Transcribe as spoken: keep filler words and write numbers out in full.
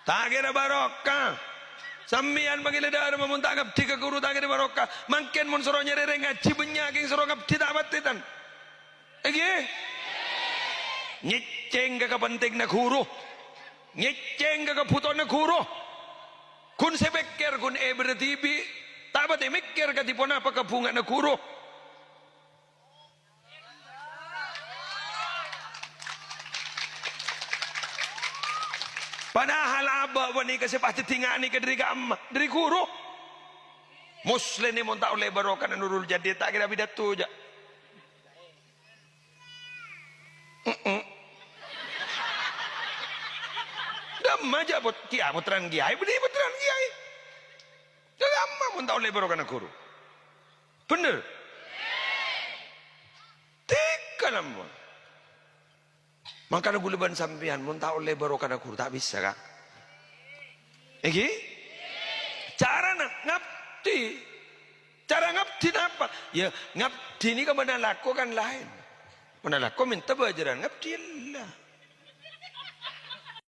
Ta' kèra barokah. Sampèyan pangèla dhâremma mon ta' ngabdi ka ghuru ta' kèra barokah. Mangkèn mon soro nyarè rèng ngajhi bânnya' kèng soro ngabdi ta' patè, tan? Èngghi? Nyèccèng ka kapentinganna ghuru. Nyèccèng ka kabhutowanna ghuru. Ghun sè pèkkèr ghun èbârâ dhibi'. Ta' patè mèkkèr kadhi ponapa kabhungana ghuru. Padahal abâ' panèka sè pas dhâddhi nganèka dhâri ka'emma, dhâri ghuru. Muslèh nè mon ta' ollè barokana Nurul Jadid, ta' kèra pidato, jâ'. Mm-mm. Dâ'emma, jâ', pot-, kèya pottrana kèyaè, bânnè pottrana kèyaè. Dâ'emma mon ta' ollè barokana ghuru. Bhender? Tèka, mon. Mangkana ghulâ bân sampèyan, mon ta' ollè barokana ghuru, ta' bisa, Ka'. Èngghi? Carana ngabdi. Cara ngabdi napa? Ya, ngabdi nèka bân alako kan laèn. Bân alako mènta bhâjârân, ngabdi ella.